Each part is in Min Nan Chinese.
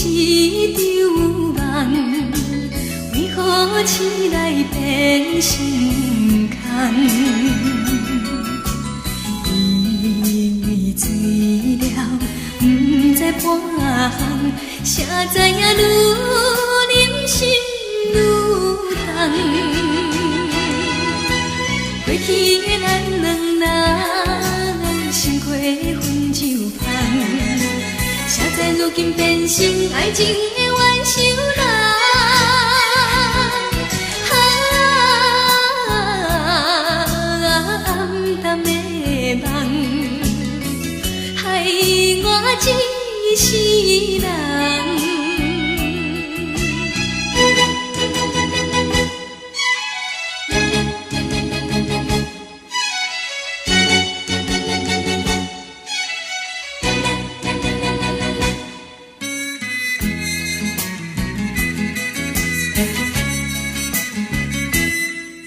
一場夢，為何醒來變成空？以為醉了，毋知半項，誰知影愈啉心愈重。過去的咱兩人，勝過分手香。誰知如今變成愛情的冤仇人。啊，暗淡的夢，害我一世人。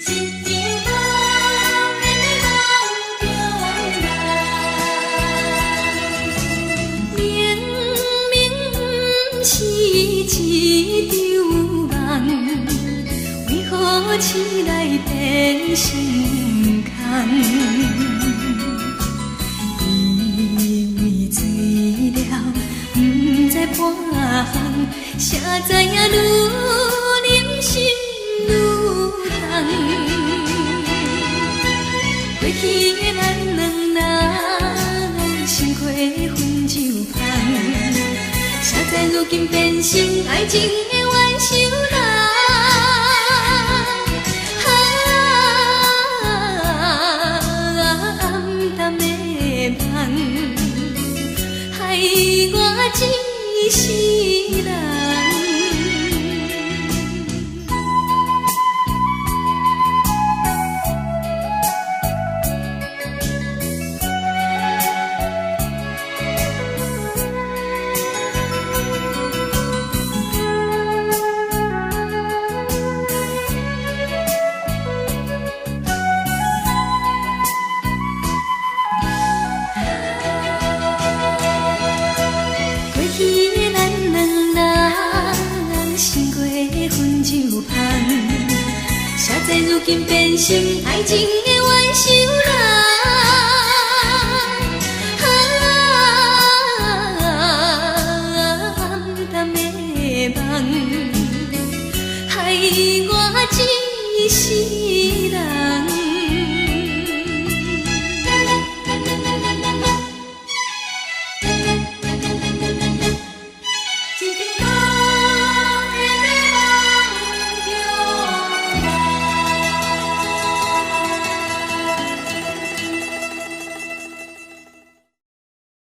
一場夢的夢中人，明明毋是一場夢，為何醒來變成空？以為醉了，毋知半項，誰知影愈啉心愈重。過去的咱兩人，勝過分手香。誰知如今變成愛情的冤仇人。啊，暗淡的夢，害我一世人。過去的咱兩人，勝過分手香。誰知如今變成愛情的冤仇人。啊，暗淡的夢，害我一世人。